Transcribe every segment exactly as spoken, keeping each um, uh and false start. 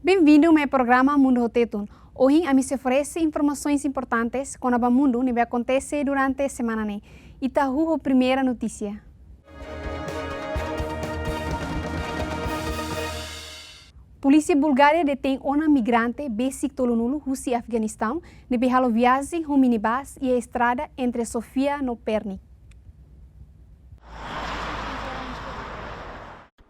Bem-vindo mai programa Mundu ho Tetun. Ohin ami sei oferese informasoens importantes kona-ba mundu ne'ebé akontese durante semana ne'e. Ita hahú ho primeira notísia. Polísia Bulgária detein ona migrante besik tolunulu husi Afeganistaun ne'ebé halo viajen ho minibus iha estrada entre Sofia no Pernik.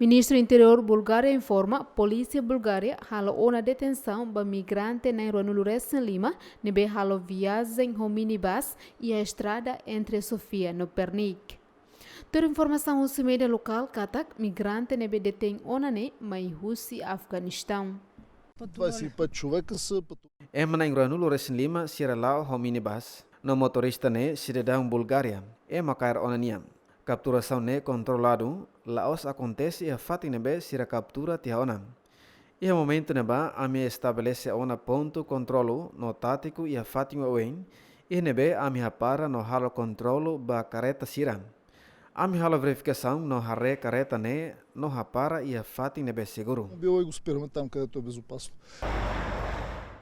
Ministru Interiór Bulgária informa, polísia Bulgária halo ona detensaun ba migrante na'in ruanulu resin lima ne'ebé halo viajen ho minibus iha estrada entre Sofia no Pernik. Tuir informasaun husi média lokál katak migrante ne'ebé detein ona ne'e mai husi Afeganistaun. Ema na'in ruanulu resin lima sira la'o ho minibus, no motorista ne'e sidadaun Bulgária, ema kaer ona nian. Kapturasaun ne'e kontroladu, la'ós akontese iha fatin ne'ebé sira kaptura tiha ona. Iha momentu ne'ebá, ami estabelese ona pontu kontrolu no tátiku iha fatin oioin, iha ne'ebé ami hapara no halo kontrolu ba karreta sira. Ami halo verifikasaun no haree karreta ne'e no hapara iha fatin ne'ebé seguru.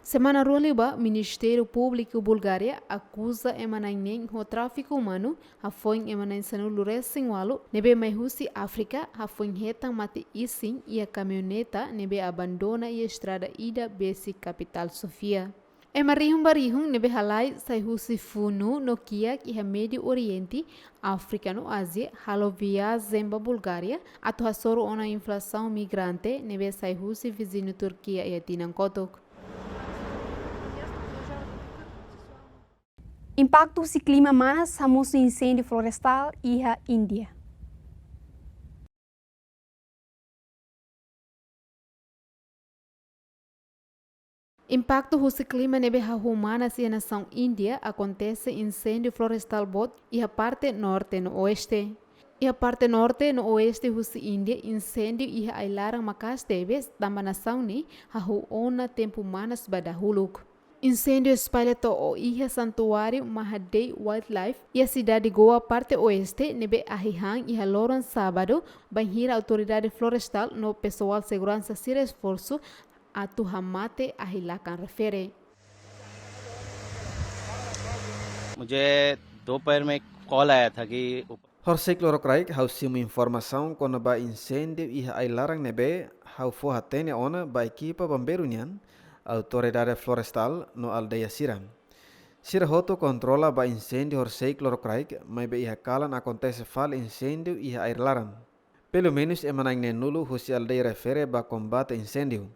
Semana rua liubá, Ministériu Públiku Bulgária akuza ema na'in neen ho tráfiku umanu, hafoin ema na'in sanulu resin ualu ne'ebé mai husi Áfrika, hafoin hetan mate isin iha kamioneta ne'ebé abandona iha estrada ida besik kapitál Sofia. Ema rihun ba rihun ne'ebé halai sai husi funu no kiak iha Médiu Oriente, Áfrika no Ázia, halo viajen ba Bulgária, atu hasoru ona influxu migrante ne'ebé sai husi viziñu Turkia iha tinan kotuk. Impaktu husi klima manas hamosu inséndiu florestál iha Índia. Impaktu husi klima ne'ebé hahú manas iha nasaun Índia, akontese inséndiu florestál boot iha parte norte no oeste. Iha parte norte no oeste husi Índia, inséndiu iha ai-laran maka'as tebes, tanba nasaun ne'e hahú ona tempu manas ba dahuluk. Inséndiu espalla to'o iha Santuáriu Mahadei Wildlife, iha sidade Goa, parte oeste, ne'ebé ahi han iha loron sábadu, bainhira autoridade florestál no pesoál seguransa sira esforsu atu hamate ahi-lakan refere. मुझे दोपहर में कॉल आया था कि Horisehik lorokraik ha'u simu informasaun kona-ba inséndiu iha ai-laran ne'ebé ha'u fó-hatene ona ba ekipa bombeiru nian, autoridade florestál no aldeia sira. Sira hotu kontrola ba inséndiu horisehik lorokraik, maibé iha kalan akontese fali inséndiu iha ai-laran. Pelumenus ema na'in neenulu husi aldeia refere ba kombate inséndiu.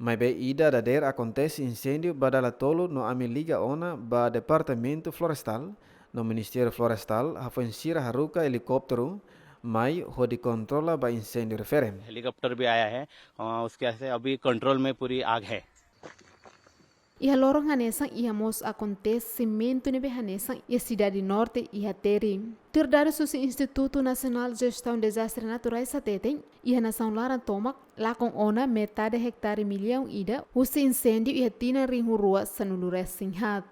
Maibé ida dadeer akontese inséndiu ba dala tolu no ami liga ona ba Departamentu Florestál no Ministériu Florestál hafoin sira haruka elikópteru mai hodi kontrola ba inséndiu refere. Helicopter भी आया है, अ, उसके से अभी कंट्रोल में पूरी आग है। Iha loron hanesan iha mós akontesimentu ne'ebé hanesan iha sidade norte iha Teri. Tuir dadus husi Institutu Nasionál Jestaun Dezastre Naturais hateten, iha nasaun laran tomak, lakon ona metade hektare millaun ida husi inséndiu iha tinan rihun rua sanulu resin haat.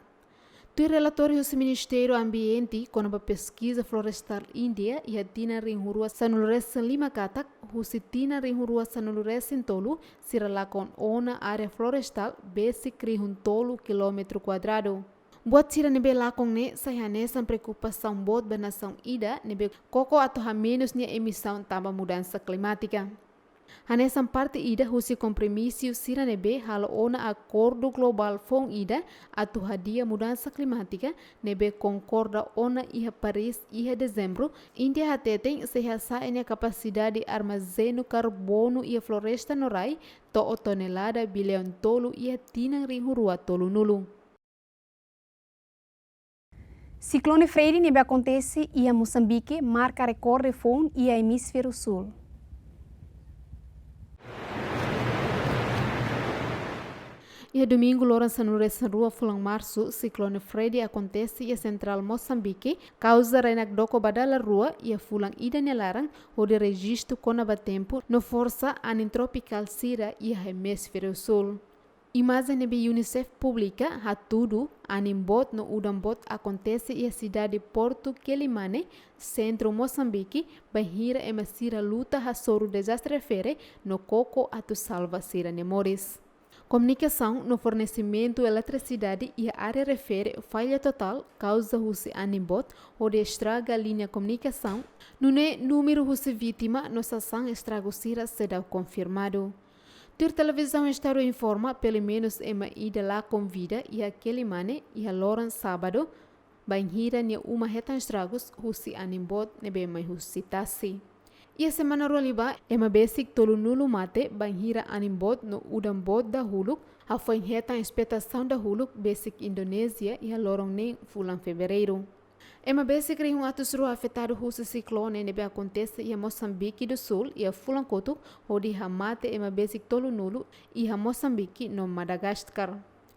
Tuir relatóriu husi Ministériu Ambiente kona-ba peskiza florestál Índia, iha tinan rihun rua sanulu resin lima katak, husi tinan rihun rua sanulu resin tolu, sira lakon ona área florestál besik rihun tolu kilómetru kuadradu. Buat sira ne'ebé lakon ne'e sai hanesan preokupasaun boot ba nasaun ida ne'ebé koko atu hamenus nia emisaun tanba mudansa klimátika. Hanesan parte ida husi kompromisu sira ne'ebé halo ona akordu globál foun ida atu hadi'a mudansa klimátika ne'ebé konkorda ona iha Paris iha Dezembru, Índia hateten sei hasa'e nia kapasidade armazenu karbonu iha floresta no rai to'o tonelada billaun tolu iha tinan rihun rua tolunulu. Siklone Freddy ne'ebé akontese iha Mosambike marka rekorde foun iha Emisfériu Súl. Iha Domingu, loron sanulu resin rua fulan Marsu, Siklone Freddy akontese iha sentrál Mosambike, kauza rai-nakdoko ba dala rua iha fulan ida nia laran, hodi rejistu kona-ba tempu no forsa anin tropikál sira iha Emisfériu Súl. Imajen ne'ebé UNICEF publika hatudu anin boot no udan boot akontese iha sidade Portu Quelimane, sentru Mosambike, bainhira ema sira luta hasoru dezastre refere no koko atu salva sira-nia moris. Komunikasaun no fornesimentu eletrisidade iha área refere falla totál kauza husi anin boot, hodi estraga liña komunikasaun, nune'e númeru husi vítima no sasán estragu sira seidauk konfirmadu. Tuir Televizaun Estadu informa, pelumenus ema ida lakon vida iha Quelimane iha loron sábadu, bainhira nia uma hetan estragus husi anin boot ne'ebé mai husi tasi. Iha semana rua liubá, ema besik tolunulu mate bainhira anin boot no udan boot dahuluk hafoin hetan espetasaun dahuluk besik Indonézia iha loron neen fulan Fevereiru. Ema besik rihun atus rua afetadu husi siklone ne'ebé akontese iha Mosambike do Sul iha fulan kotuk, hodi hamate ema besik tolunulu iha Mosambike no Madagaskar.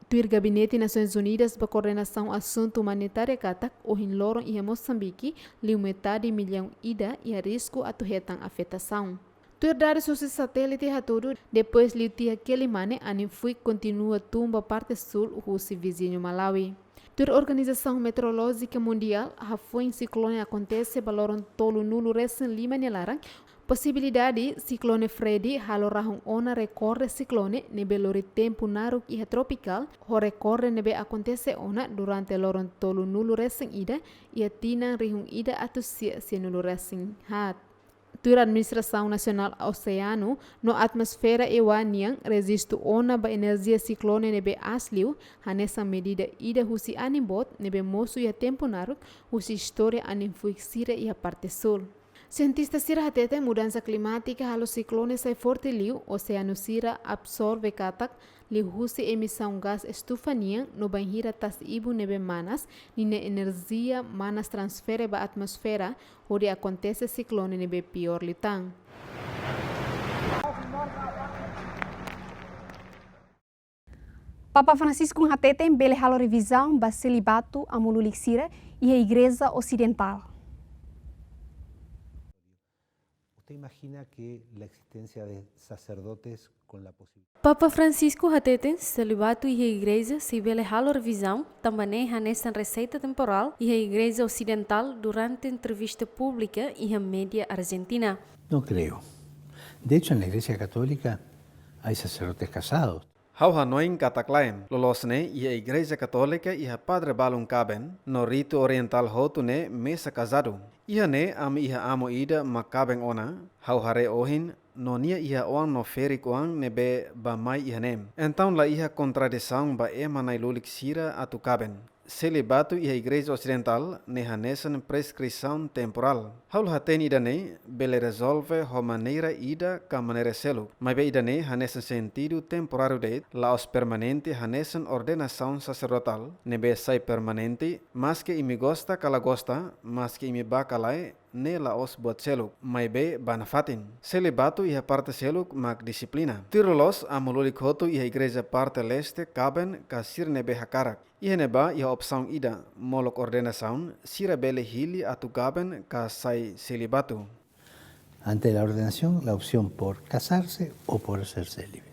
Tuir Gabinete Nasoins Unidas ba Koordenasaun Asuntu Umanitária katak, ohin loron iha Mosambike, liu metade millaun ida iha risku atu hetan afetasaun. Tuir dadus husi satélite hatudu, depois liu tiha Quelimane anin fuik kontinua tun ba parte súl husi viziñu Malawi. Tuir Organizasaun Meteorolójika Mundiál, hafoin siklone akontese ba loron tolunulu resin lima nia laran, posibilidade siklone Freddy halo rahun ona rekorde siklone ne'ebé lori tempu naruk iha tropikál, ho rekorde ne'ebé akontese ona durante loron tolunulu resin ida iha tinan rihun ida atus sia sianulu resin haat. Tuir Administrasaun Nasionál Oseanu no Atmosfera EWA nian, rejistu ona ba enerjia siklone ne'ebé aas liu, hanesan medida ida husi anin boot ne'ebé mosu iha tempu naruk husi istória anin fuik sira iha parte súl. Sientista sira hatete mudansa klimátika halo siklone sai forte liu, oseanu sira absorve katak liu husi emisaun gás estufa nian no bainhira tasi-ibun ne'ebé manas, ninia enerjia manas transfere ba atmosfera, hodi akontese siklone ne'ebé piór liután. Papa Francisco hateten bele halo revizaun ba selibatu amu lulik sira iha Igreja Osidentál. ¿Usted imagina que la existencia de sacerdotes con la posibilidad? Papa Francisco hateten selibatu iha igreja sei bele halo revizaun, tanba ne'e hanesan reseita temporál iha Igreja Osidentál durante entrevista públika iha média Argentina. No creo. De hecho, en la Iglesia Católica hay sacerdotes casados. Ha'u hanoin katak laen, loloos ne'e iha Igreja Katólika iha padre balun kaben, no ritu orientál hotu ne'e mesak kazadu. Iha ne'e ami iha amu ida mak kaben ona, ha'u haree ohin, no nia iha oan no ferik-oan ne'ebé bá-mai iha ne'e. Entaun la iha kontradisaun ba ema na'in-lulik sira atu kaben. Selibatu iha Igreja Osidentál ne'e hanesan preskrisaun temporál. Ha'u la hatene ida-ne'e bele rezolve ho maneira ida ka maneira seluk. Maibé ida-ne'e hanesan sentidu temporáriu de'it, la'ós permanente hanesan ordenasaun saserdotál, ne'ebé sai permanente, maske imi gosta ka la gosta, maske imi bá ka lae, ne'e la'ós buat seluk, maibé bá nafatin. Selibatu iha parte seluk mak dixiplina. Tuir loloos amu lulik hotu iha igreja parte leste kaben ka sira ne'ebé hakarak. Iha ne'ebá iha opsaun ida, molok ordenasaun, sira bele hili atu kaben ka sai selibatu. Ante la ordenación, la opción por casarse o por ser célibes.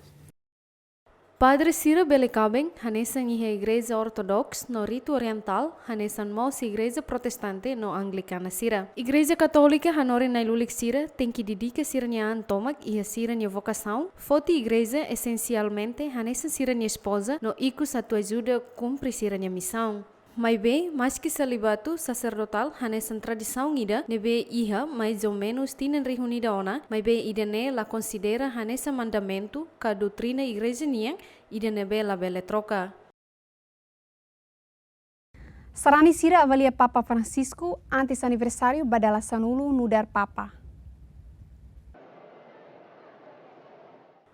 Padre sira bele kaben hanesan iha Igreja Ortodoks no ritu orientál, hanesan mós Igreja Protestante no Anglikana sira. Igreja Katólika hanorin na'in-lulik sira tenke dedika sira-nia an tomak iha sira-nia vokasaun, foti igreja esensialmente hanesan sira-nia espoza no ikus atu ajuda kumpre sira-nia misaun. Maibé, maske selibatu saserdotál hanesan tradisaun ida ne'ebé iha mais ou menus tinan rihun ida ona, maibé ida-ne'e la konsidera hanesan mandamentu ka doutrina igreja nian ida ne'ebé labele troka. Sarani sira avalia Papa Francisco antes aniversáriu ba dala sanulu nu'udar Papa.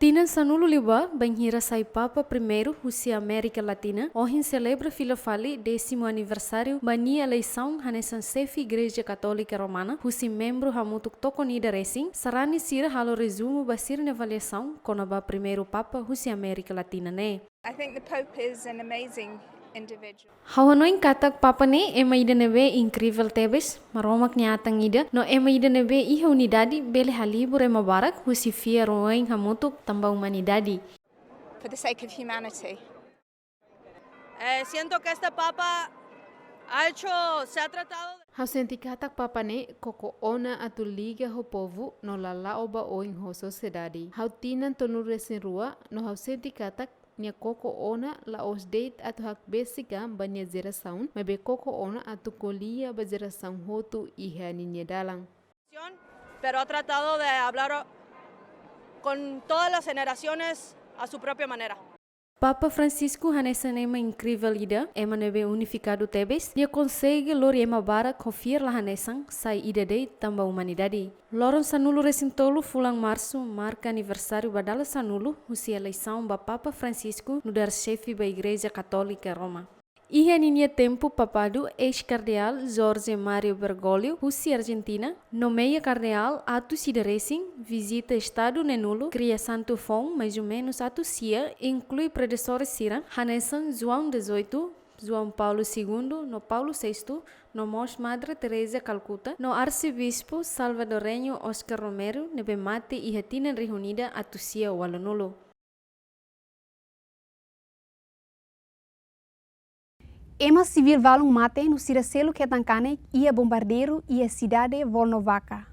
Tinan sanulu liubá, bainhira sai Papa primeiru husi Amérika Latina, ohin selebra fila fali désimu aniversáriu ba nia eleisaun hanesan xefe Igreja Katólika Romana, husi membru hamutuk tokon ida resin, sarani sira halo rezumu ba sira-nia avaliasaun kona-ba primeiru Papa husi Amérika Latina ne'e. I think the Pope is an amazing individual. Ha'u hanoin katak Papa ne'e ema ida ne'ebé inkrivel tebes, Maromak nia atan ida, no ema ida ne'ebé iha unidade bele halibur ema barak husi fiar oioin hamutuk tanba umanidade. For the sake of humanity. Eh, siento que este Papa ha hecho, se ha tratado de... Ha'u sente katak Papa ne'e koko ona atu liga ho povu no la la'o ba oin ho sosiedade. Ha'u tinan tolunulu resin rua no ha'u sente katak Nia koko ona la'ós de'it atu hakbesik an ba nia jerasaun, maibé koko ona atu ko'alia ba jerasaun hotu iha ninia dalan. Pero ha tratado de hablar con todas las generaciones a su propia manera. Papa Francisco hanesan ema inkrivel ida, ema ne'ebé unifikadu tebes, nia konsege lori ema barak ho fiar la hanesan, sai ida de'it tanba umanidade. Loron sanulu-resin-tolu fulan Marsu marka aniversáriu ba dala sanulu husi eleisaun ba Papa Francisco nu'udar xefe ba Igreja Katólika Roma. Iha ninia tempu papadu, eis-kardeál Jorge Mario Bergoglio husi Arjentina nomeia kardeál atus ida resin, vizita estadu neen-nulu, kria santu foun maizumenus atus sia, inklui predesores sira hanesan João dezoito, João Paulo segundo no Paulo sexto, no mós Madre Teresa Calcutta, no arsebispu salvadoreñu Oscar Romero ne'ebé mate iha tinan rihun ida atus sia ualunulu. Ema sivíl balun mate no sira seluk hetan kanek iha bombardeiru iha sidade Volnovakha.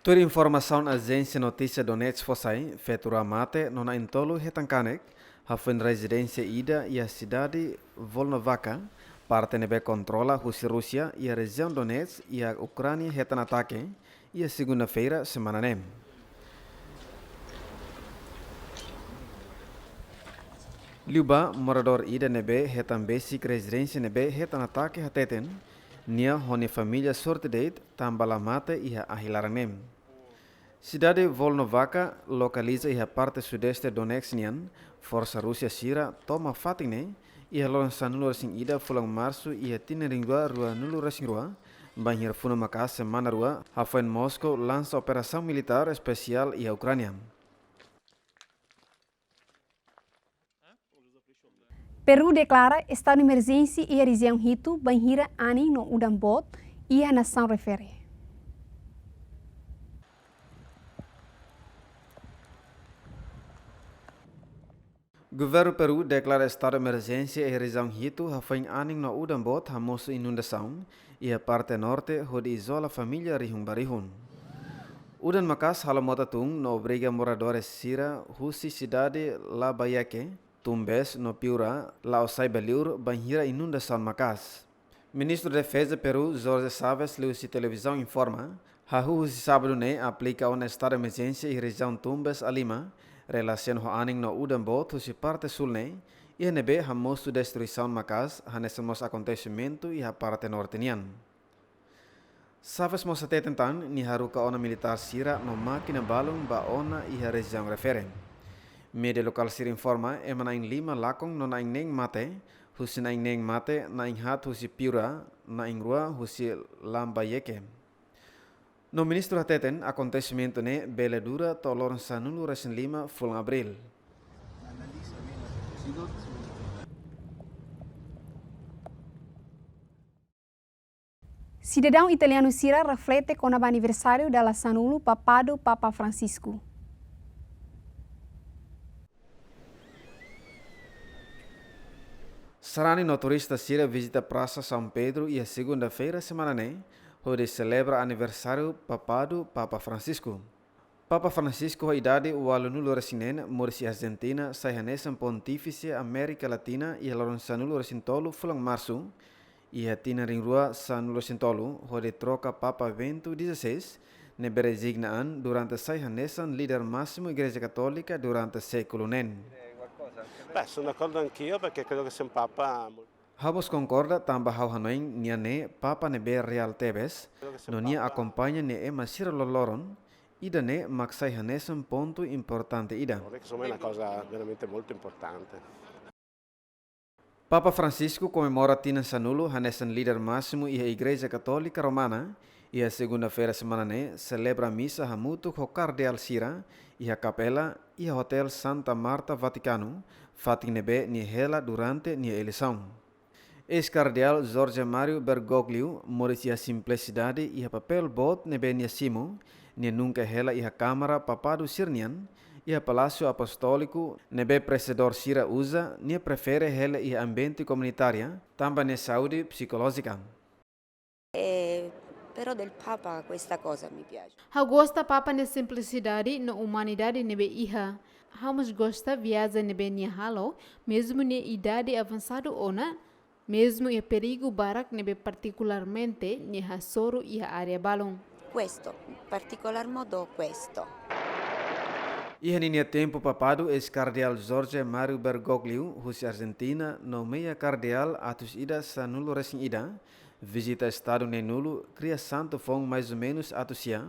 Tuir informasaun ajénsia notísia Donetsk fó sai, feto rua mate no na'in-tolu hetan kanek, hafoin rezidénsia ida iha sidade Volnovakha, parte ne'ebé kontrola husi Rúsia, iha rejiaun Donetsk, iha Ukránia hetan atake, iha segunda-feira semana ne'e. Liubá, moradór ida ne'ebé hetan besik rezidénsia ne'ebé hetan atake hateten, nia ho nia família sorte de'it tanba la mate iha ahi laran ne'e. Sidade Volnovakha lokaliza iha parte sudeste Donetsk nian, forsa Rúsia sira toma fatin ne'e iha loron sanulu-resin-ida fulan Marsu iha tinan rihun rua ruanulu-resin-rua, bainhira funu maka'as semana rua, hafoin Moskow lansa operasaun militár espesiál iha Ukránia. Peru deklara estadu emerjénsia iha rejiaun hitu bainhira anin no udan boot iha nasaun refere. Governu Peru deklara estadu emerjénsia iha rejiaun hitu hafoin anin no udan boot hamosu inundasaun iha parte norte hodi izola família rihun ba rihun. Udan maka'as halo mota tun no obriga moradores sira husi sidade Lambayeque, Tumbes no Piura la'o sai ba liur bainhira inundasaun maka'as. Ministru Defeza Peru, Jorge Chávez, liuhusi televizaun informa, hahú husi sábadu ne'e aplika ona estadu emerjénsia iha rejiaun Tumbes Alima, relasiona ho anin no udan boot husi parte súl ne'e, iha ne'ebé hamosu destruisaun maka'as, hanesan mós akontesimentu iha parte norte nian. Chávez mós hateten tan, nia haruka ona militár sira no mákina balun ba ona iha rejiaun refere. Média lokál sira informa, ema na'in-lima lakon no na'in-neen mate, husi na'in-neen mate, na'in-haat husi Piura, na'in-rua husi Lambayeque. No ministru hateten, akontesimentu ne'e bele dura to'o loron sanulu-resin-lima fulan Abríl. Sidadaun italianu sira reflete kona-ba aniversáriu dala sanulu papadu Papa Francisco. Sarani no turista sira vizita Prasa São Pedro iha segunda-feira semana ne'e, hodi selebra aniversáriu papadu Papa Francisco. Papa Francisco ho idade ualunulu-resin-neen, moris iha Arjentina, sai hanesan Pontífice Amérika Latina iha loron sanulu-resin-tolu fulan Marsu, iha tinan rihun rua sanulu-resin-tolu, hodi troka Papa Bento dezasseis, ne'ebé rezigna an durante sai hanesan líder másimu Igreja Katólika durante sékulu neen. Beh, sono d'accordo anch'io perché credo che sia un papa molto Ha'u mós konkorda tanba ha'u hanoin nia ne'e Papa ne'ebé reál tebes, no nia akompaña nia ema sira loroloron, ida-ne'e mak sai hanesan pontu importante ida. Insomma, è una cosa veramente molto importante. Papa Francisco komemora tinan sanulu hanesan líder másimu iha Igreja Katólika Romana, iha segunda-feira semana ne'e, selebra misa hamutuk ho kardeál sira, iha kapela, iha Hotel Santa Marta, Vatikanu, fatin ne'ebé nia hela durante nia eleisaun. Eis-kardeál Jorge Mario Bergoglio, moris iha simplisidade, iha papél boot ne'ebé nia simu, nia nunka hela iha kámara papadu sira-nian, iha Palásiu Apostóliku, ne'ebé prezidór sira uza, nia prefere hela iha ambiente komunitária, tanba nia saúde psikolójika. Eh, Pero del Papa questa cosa mi piace. Ha'u gosta Papa nia simplisidade no umanidade ne'ebé iha. Ha'u mós gosta viajen ne'ebé nia halo, mezmu nia idade avansadu ona, mezmu iha perigu barak ne'ebé partikularmente nia hasoru iha área balun. Questo, in particolar modo questo. Iha ninia tempu papadu, eis-kardeál Jorge Mário Bergoglio, husi Arjentina, nomeia kardeál atus ida sanulu-resin-ida, vizita Estadu neen-nulu, kria santu foun mais ou menus atus sia,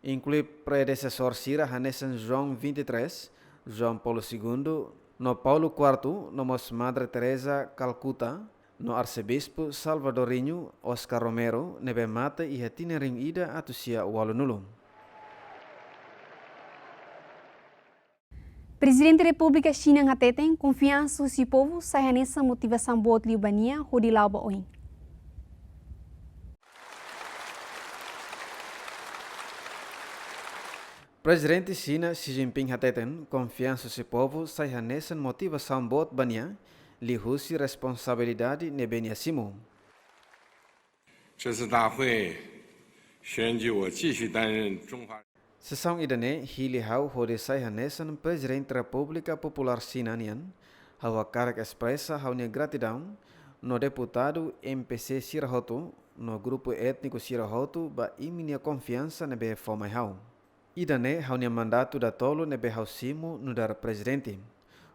inklui predesesór sira hanesan João vinte e três, João Paulo Segundo, no Paulo Quarto, no mós Madre Teresa Calcutta, no Arsebispu Salvadoreñu Oscar Romero, ne'ebé mate iha tinan rihun ida atus sia ualunulu. Prezidente Repúblika Xina hateten konfiansa husi povu sai hanesan motivasaun boot liu ba nia hodi la'o ba oin. Prezidente Xina Xi Jinping hateten konfiansa husi povu sai hanesan motivasaun boot ba nia, liuhusi responsabilidade ne'ebé nia simu. 这次大会选举我继续担任中华 Sesaun ida-ne'e hili ha'u hodi sai hanesan Prezidente Repúblika Populár Xina nian, ha'u hakarak espresa ha'u-nia gratidaun no deputadu M P C sira hotu, no grupu étniku sira hotu ba imi-nia konfiansa ne'ebé fó mai ha'u. Ida-ne'e ha'u-nia mandatu datolu ne'ebé ha'u simu nu'udar prezidente.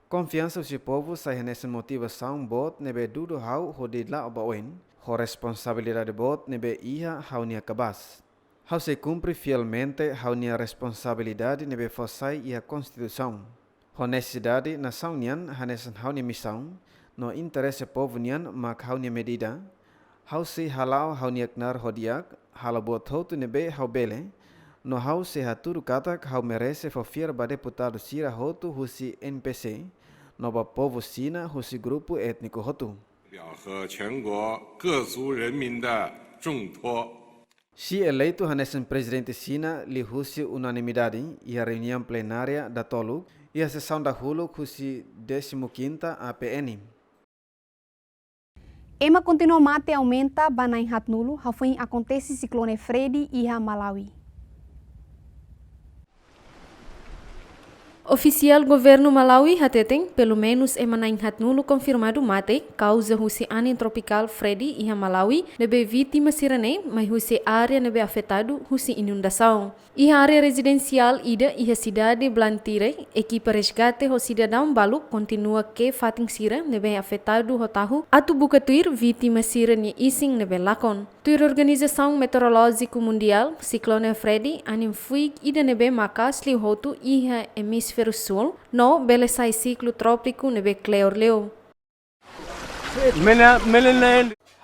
Konfiansa husi povu sai hanesan motivasaun boot ne'ebé dudu ha'u hodi la'o ba oin, ho responsabilidade boot ne'ebé iha ha'u-nia kabaas. Ha'u sei kumpre fielmente ha'u-nia responsabilidade ne'ebé fó sai iha Konstituisaun. Ho nesesidade nasaun nian hanesan ha'u-nia misaun, no interese povu nian mak ha'u-nia medida, ha'u sei hala'o ha'u-nia knaar ho di'ak, halo buat hotu ne'ebé ha'u bele, no ha'u sei hatudu katak ha'u merese fó fiar ba deputadu sira hotu husi M P C, no ba povu Xina husi grupu étniku hotu. 表和全国各族人民的重托。 Xi eleitu hanesan prezidente Xina liuhusi unanimidade iha reuniaun plenária datoluk, iha sesaun dahuluk husi décima quinta A P N. Ema kontinua mate aumenta ba na'in haatnulu, hafoin akontese siklone Freddy iha Malawi. Ofisiál governu Malawi hateten, pelumenus ema na'in haatnulu konfirmadu mate, kauza husi anin tropikál Freddy iha Malawi, ne'ebé vítima sira-ne'e mai husi área ne'ebé afetadu husi inundasaun. Iha área rezidensiál ida iha sidade Blantyre, ekipa reskate ho sidadaun balu kontinua ke'e fatin sira ne'ebé afetadu ho tahu, atu buka tuir vítima sira-nia isin ne'ebé lakon. Tuir Organizasaun Meteorolójiku Mundiál, siklone Freddy anin fuik ida ne'ebé maka'as liu hotu iha Emisfériu Súl, no bele sai siklu trópiku ne'ebé kleur liu.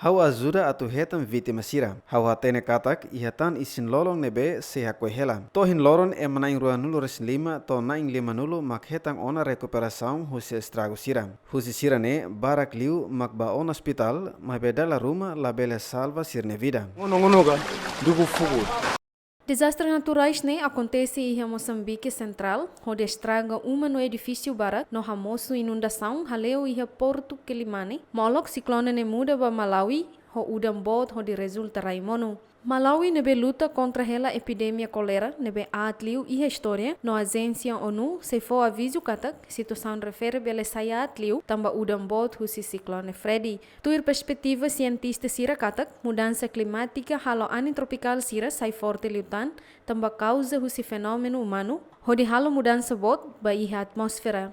Ha'u ajuda atu hetan vítima sira. Ha'u hatene katak iha tan isin-lolon ne'ebé sei hakoi hela. To'o ohin loron ema na'in ruanulu-resin-lima to'o na'in limanulu mak hetan ona rekuperasaun husi estragu sira. Husi sira-ne'e barak liu mak bá ona ospitál, maibé dala ruma labele salva sira-nia vida. Ngono ngono ka, duku fuku. Dezastre naturais ne'e akontese iha Mosambike Sentrál, hodi estraga uma no edifísiu barak, no hamosu inundasaun hale'u iha Portu Quelimane, molok siklone ne'e muda ba Malawi, ho udan boot hodi rezulta rai monu. Malawi ne'ebé luta kontra hela epidemia kólera ne'ebé aat liu iha istória, no ajénsia ONU sei fó avizu katak situasaun refere bele sai aat liu tanba udan boot husi siklone Freddy. Tuir perspetiva sientista sira katak, mudansa klimátika halo anin tropikál sira sai forte liután, tanba kauza husi fenómenu umanu, hodi halo mudansa boot ba iha atmósfera.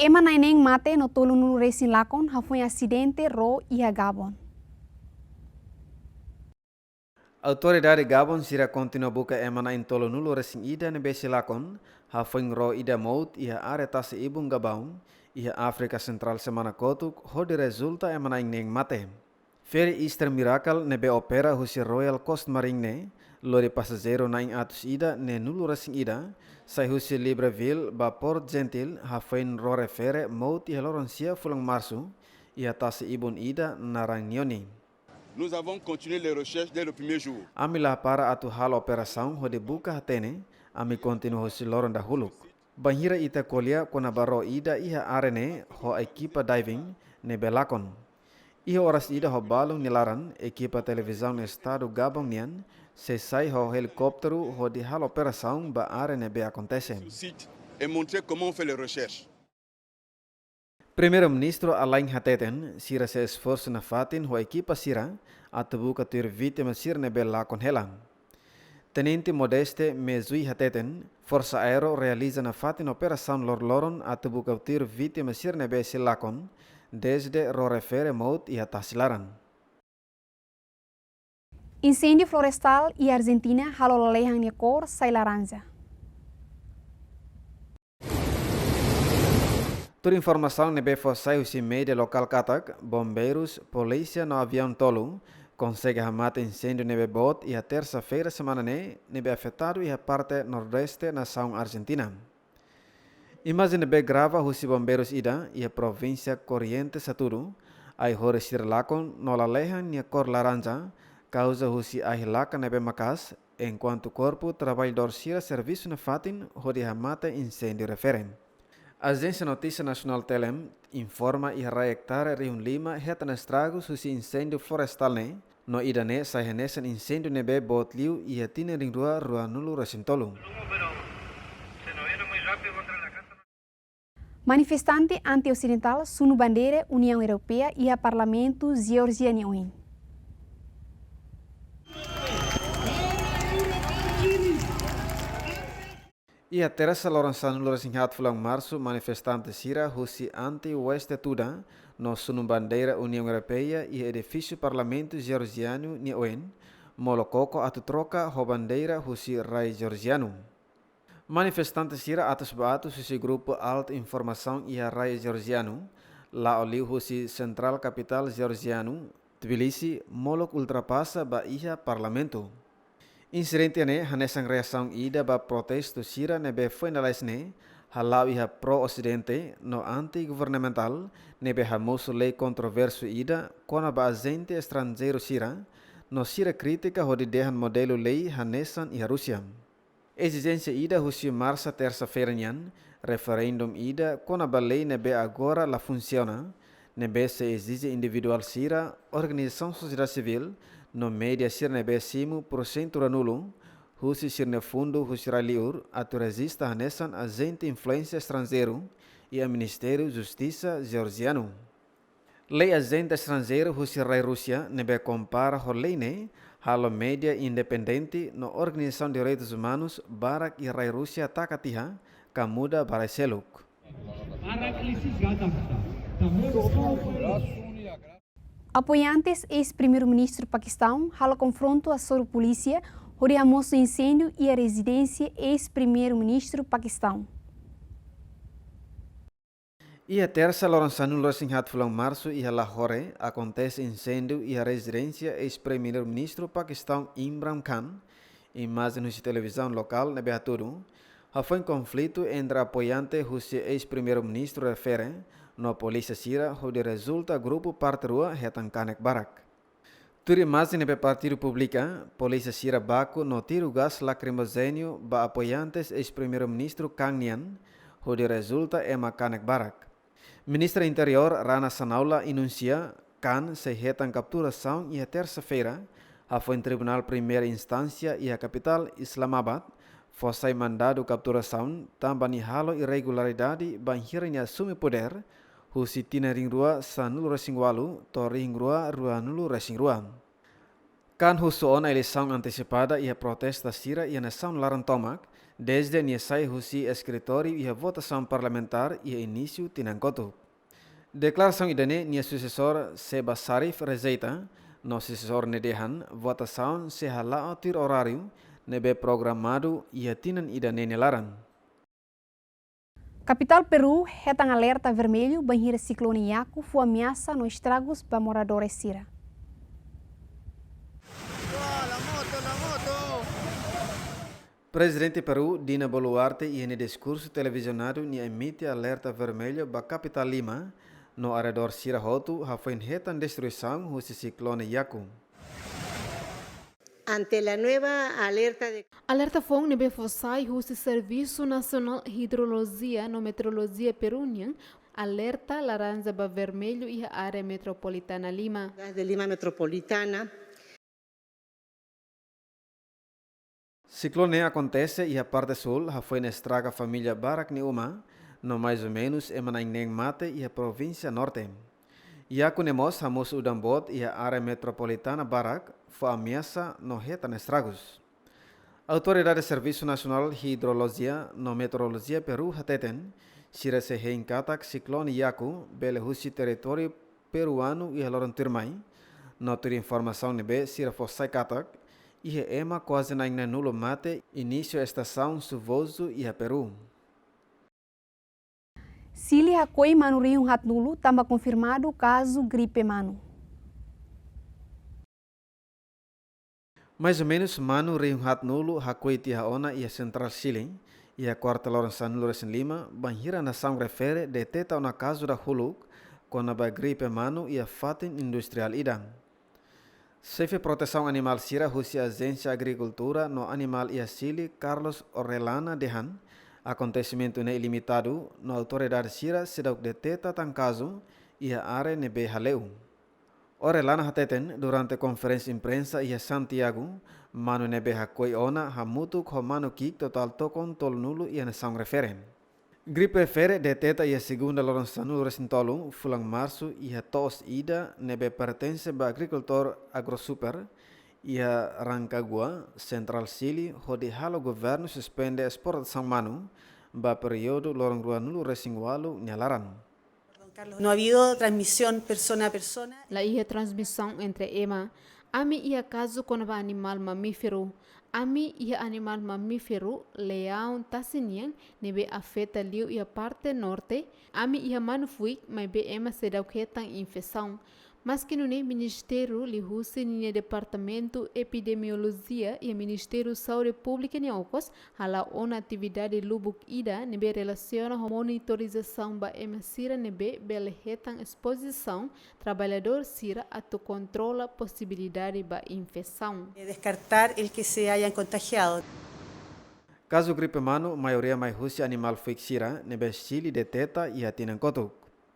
Ema na'in neen mate no tolunulu-resin lakon hafoin asidente ró iha Gabon. Autoridade Gabon sira kontinua buka ema na'in tolunulu-resin-ida ne'ebé sei lakon, hafoin ró ida mout iha área tasi ibun Gabão, iha Áfrika Sentrál semana kotuk, hodi rezulta ema na'in neen mate. Feri Easter Miracle ne'ebé opera husi Royal Coast Marine ne'e, lori pasajeiru na'in atus ida neenulu-resin-ida, sai husi Libreville ba Port Gentil, hafoin ró refere mout iha loron sia fulan Marsu, iha tasi ibun ida naran Nioni. Nous avons continué les recherches dès le premier jour. Ami la para atu halo operasaun hodi buka hatene, ami kontinua husi loron dahuluk. Bainhira ita ko'alia kona-ba ró ida iha área ne'e ho ekipa diving ne'ebé lakon. Iha oras ida ho balun nia laran, ekipa televizaun Estadu Gabon nian sei sai ho helikópteru hodi halo operasaun ba área ne'ebé akontese. Sur site et montrer comment on fait les recherches. Primeiru-Ministru Alain hateten, sira sei esforsu nafatin ho ekipa sira atu buka tuir vítima sira ne'ebé lakon hela. Tenente Modeste Mezui hateten, Forsa Aéreo realiza nafatin operasaun loroloron atu buka tuir vítima sira ne'ebé sei lakon, dezde ró refere mout iha tasi laran. Inséndiu florestál iha Arjentina halo lalehan nia kór sai laranja. Tuir informasaun ne'ebé fó sai husi média lokál katak, bombeirus, polísia no aviaun tolu konsege hamate inséndiu ne'ebé boot iha tersa-feira semana ne'e, ne'ebé afetadu iha parte nordeste nasaun Arjentina. Imajen ne'ebé grava husi bombeirus ida iha provínsia Corrientes hatudu ai-horis sira lakon no lalehan nia kór laranja, kauza husi ahi-lakan ne'ebé maka'as, enkuantu korpu traballadór sira servisu nafatin hodi hamate inséndiu refere. Ajénsia Notísia Nasionál Telem informa iha rai ektária rihun lima hetan estragus husi inséndiu florestál ne'e, no ida-ne'e sai hanesan inséndiu ne'ebé boot liu iha tinan rihun rua ruanulu resin tolu. Manifestante anti-osidentál sunu bandeira Uniaun Europeia iha Parlamentu Jeórjia nia oin. Iha tersa loron sanulu resin haat fulan Marsu, manifestante sira husi anti-West Tuda no sunu bandeira Uniaun Europeia iha edifísiu Parlamentu Jeórjianu nia oin, molok koko atu troka ho bandeira husi rai jeórjianu. Manifestante sira atus ba atus husi grupu alta informasaun iha rai jeórjianu, la'o liu husi sentrál kapitál jeórjianu, Tbilisi, molok ultrapasa ba iha parlamentu. Insidente ne'e hanesan reasaun ida ba protestu sira ne'ebé foin lalais ne'e hala'o iha pró-osidente no anti-governamentál ne'ebé hamosu lei kontrovérsiu ida kona-ba ajente estranjeiru sira, no sira kritika hodi dehan modelu lei hanesan iha Rúsia. Ezijénsia ida husi marsa tersa-feira nian, referendum ida kona-ba lei ne'ebé agora la funsiona, ne'ebé sei ezije individuál sira, organizasaun sosiedade sivíl, no média sira ne'ebé simu porsentu ruanulu husi sira-nia fundu husi rai liur atu rejista hanesan ajente influénsia estranjeiru iha Ministériu Justisa jeórjianu. Lei ajente estranjeiru husi rai Rúsia ne'ebé kompara ho lei ne'e halo média independente no organizasaun direitus umanus barak iha rai Rúsia taka tiha ka muda ba rai seluk. Apoiantes eis-Primeiru-Ministru Pakistaun halo konfrontu hasoru polísia hodi hamosu inséndiu iha rezidénsia eis-Primeiru-Ministru Pakistaun. Iha tersa loron sanulu resin haat fulan Marsu iha Lahore, akontese inséndiu iha rezidénsia eis-Primeiru-Ministru Pakistaun Imran Khan. Imajen husi televizaun lokál ne'ebé hatudu, hafoin konflitu entre apoiante husi eis-Primeiru-Ministru refere no polísia sira hodi rezulta grupu parte rua hetan kanek barak. Tuir imajen ne'ebé partidu publika, polísia sira baku no tiru gás lakrimojéniu ba apoiantes eis-Primeiru-Ministru Khan nian, hodi rezulta ema kanek barak. Ministra Interiór Rana Sanaullah anunsia, Khan sei hetan kapturasaun iha tersa-feira, hafoin Tribunál Primeira Instánsia iha kapitál Islamabad fó sai mandadu kapturasaun tanba nia halo irregularidade bainhira nia asume podér, husi tinan rihun rua sanulu resin walu to'o rihun rua ruanulu resin rua. Khan husu ona eleisaun antesipada iha protesta sira iha nasaun laran tomak, dezde nia sai husi eskritóriu iha votasaun parlamentár iha inísiu tinan kotuk. Deklarasaun ida-ne'e nia susesór Shehbaz Sharif rejeita, no susesór ne'e dehan votasaun sei hala'o tuir oráriu ne'ebé programadu iha tinan ida-ne'e nia laran. Kapitál Peru hetan alerta vermellu bainhira siklone Yaku fó ameasa no estragus ba moradores sira. Prezidente Peru, Dina Boluarte, iha nia diskursu televizionadu nia emite alerta vermellu ba kapitál Lima no arredór sira hotu, hafoin hetan destruisaun husi siklone Yaku. Ante la nueva alerta de Alerta foun ne'ebé fó sai husi Servisu Nasionál Hidrolojia no Meteorolojia Peru nian, alerta laranja ba vermellu iha área metropolitana lima. Cidade de Lima Metropolitana. Siklone akontese iha parte súl, hafoin estraga família barak nia uma, no mais ou menus ema na'in neen mate iha provínsia Norte. Yaku ne'e mós hamosu udan boot iha área metropolitana barak, fó ameasa no hetan estragus. Autoridade Servisu Nasionál Hidrolojia no Meteorolojia Peru hateten, sira sei hein katak siklone Yaku bele husi territóriu peruanu iha loron tuirmai, no tuir informasaun ne'ebé sira fó sai katak, iha ema kuaze na'in neenulu mate inísiu estasaun xuvozu iha Peru. Xile hakoi manu rihun haatnulu tanba konfirmadu kazu gripe manu. Mais ou menus manu rihun haatnulu hakoi tiha ona iha sentrál Xile, iha kuarta loron sanulu-resin-lima, bainhira nasaun refere deteta ona kazu dahuluk kona-ba gripe manu iha fatin industriál ida. Xefe protesaun animál sira husi Ajénsia Agrikultura no Animál iha Xile, Carlos Orellana dehan, akontesimentu ne'e ilimitadu no autoridade sira seidauk deteta tan kazu iha área ne'ebé hale'u. Orellana hateten durante konferénsia imprensa iha Santiago, manu ne'ebé hakoi ona hamutuk ho manu ki'ik totál tokon tolunulu iha nasaun refere. Gripe refere deteta iha segunda loron sanulu-resin-tolu fulan marsu iha to'os ida ne'ebé pertense ba agrikultór Agrosuper iha Rancagua, sentrál Xile, hodi halo governu suspende esportasaun manu ba períodu loron ruanulu-resin-ualu nia laran. No ha habido transmisión persona a persona. La iha transmisaun entre ema. Ami iha kazu kona-ba animál mamíferu. Ami iha animál mamíferu, leaun, tasi nian, ne'ebé afeta liu iha parte norte. Ami iha manu fuik, maibé ema seidauk hetan infesaun. Maske nune'e, Ministériu liuhusi ninia Departamentu Epidemiolojia iha Ministériu Saúde Públika nia okos hala'o ona atividade lubuk ida ne'ebé relasiona ho monitorizasaun ba ema sira ne'ebé bele hetan espozisaun, traballadór sira atu kontrola posibilidade ba infesaun. Descartar el que se hayan contagiado. Kazu gripe manu maioria mai husi animál fuik sira ne'ebé Xile deteta iha tinan kotuk.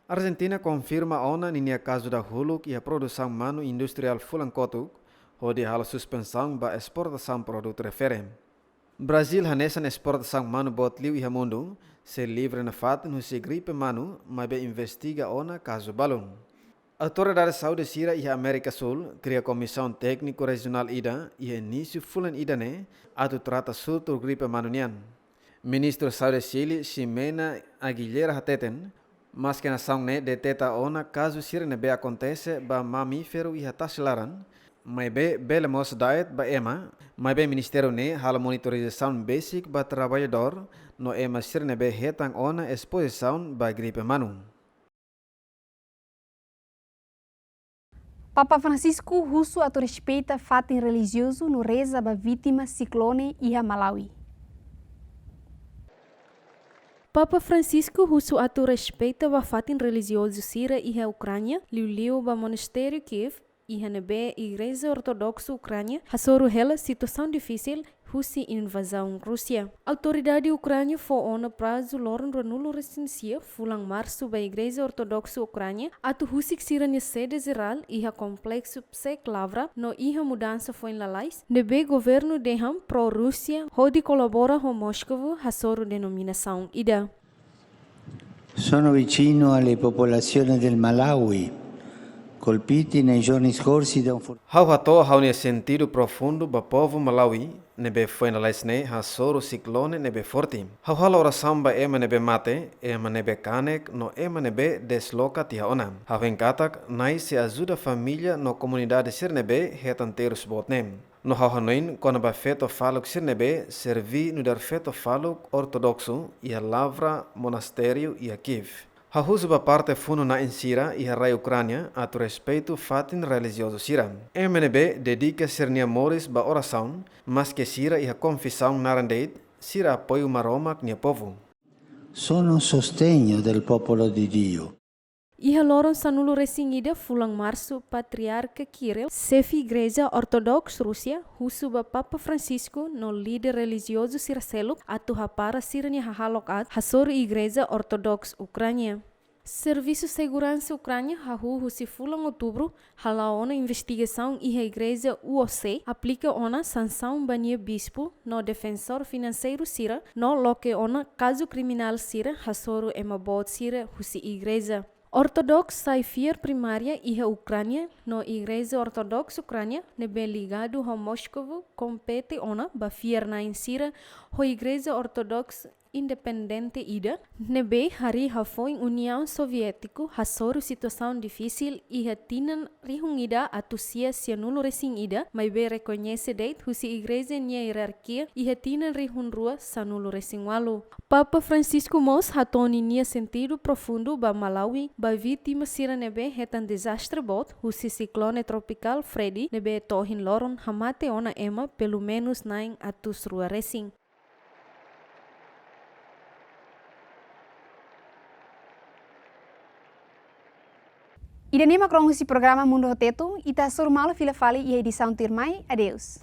Arjentina konfirma ona ninia kazu dahuluk iha produsaun manu industriál fulan kotuk, hodi halo suspensaun ba esportasaun produtu refere. Brazíl hanesan esportasaun manu boot liu iha mundu, sei livre nafatin husi gripe manu, maibé investiga ona kazu balun. Autoridade saúde sira iha Amérika Súl kria komisaun tékniku rejionál ida iha inísiu fulan ida-ne'e atu trata surtu gripe manu nian. Ministru Saúde Xile, Ximena Aguilera hateten, maske nasaun ne'e deteta ona kazu sira ne'ebé akontese ba mamíferu iha tasi laran, maibé bele mós da'et ba ema, maibé ministériu ne'e halo monitorizasaun besik ba traballadór no ema sira ne'ebé hetan ona espozisaun ba gripe manu. Papa Francisco husu atu respeita fatin relijiozu no reza ba vítima siklone iha Malawi. Papa Francisco husu atu respeita ba fatin relijiozu sira iha Ukránia, liuliu ba Monastériu Kiev, iha ne'ebé Igreja Ortodoksu Ukránia hasoru hela situasaun difisil husi invazaun Rúsia. Autoridade Ukránia fó ona prazu loron ruanulu-resin-sia fulan Marsu ba Igreja Ortodoksu Ukránia atu husik sira-nia sede jerál iha Kompleksu Psek Lavra no iha mudansa foin lalais ne'ebé governu dehan pró-Rúsia hodi kolabora ho Moskovu hasoru denominasaun ida. Sono vicino alle popolazioni del Malawi, colpiti nei giorni scorsi da un for- Ha'u hato'o ha'u-nia sentidu profundu ba povu Malawi ne'ebé foin lalais ne'e hasoru siklone ne'ebé forte. Ha'u halo orasaun ba ema ne'ebé mate, ema ne'ebé kanek no ema ne'ebé desloka tiha ona. Ha'u hein katak Na'i sei ajuda família no komunidade sira ne'ebé hetan terus boot ne'e. No ha'u hanoin kona-ba feto faluk sira ne'ebé serví nu'udar feto faluk ortodoksu iha Lavra Monastériu iha Kiev. Ha'u husu ba parte funu-na'in sira iha rai Ukránia atu respeitu fatin relijiozu sira. Ema ne'ebé dedika sira-nia moris ba orasaun, maske sira iha konfisaun naran de'it, sira apoiu Maromak nia povu. Sono sostegno del popolo di Dio. Iha loron sanulu resin ida fulan Marsu, Patriarka Kirill, xefe Igreja Ortodoks Rúsia, husu ba Papa Francisco no líder relijiozu sira seluk atu hapara sira-nia hahalok aat hasoru Igreja Ortodoks Ukránia. Servisu Seguransa Ukránia hahú husi fulan Outubru hala'o ona investigasaun iha Igreja U O C, aplika ona sansaun ba nia bispu no defensór finanseiru sira, no loke ona kazu kriminál sira hasoru ema boot sira husi igreja. Ortodoks sai fiar primária iha Ukránia, no Igreja Ortodoks Ukránia ne'ebé ligadu ho Moskovu kompete ona ba fiar-na'in sira ho Igreja Ortodoks independente ida ne'ebé harii hafoin Uniaun Soviétiku hasoru situasaun difisil iha tinan rihun ida atus sia sianulu resin ida, maibé rekoñese de'it husi Igreja nia ierarkia iha tinan rihun rua sanulu resin ualu. Papa Francisco mós hato'o ninia sentidu profundu ba Malawi, ba vítima sira ne'ebé hetan dezastre boot husi siklone tropikál Freddy ne'ebé to'o ohin loron hamate ona ema pelumenus na'in atus rua resin. Ida-ne'e mak kronisir programa Mundu ho Tetun, ita hasoru malu fila fali iha edisaun tuirmai. Adeus.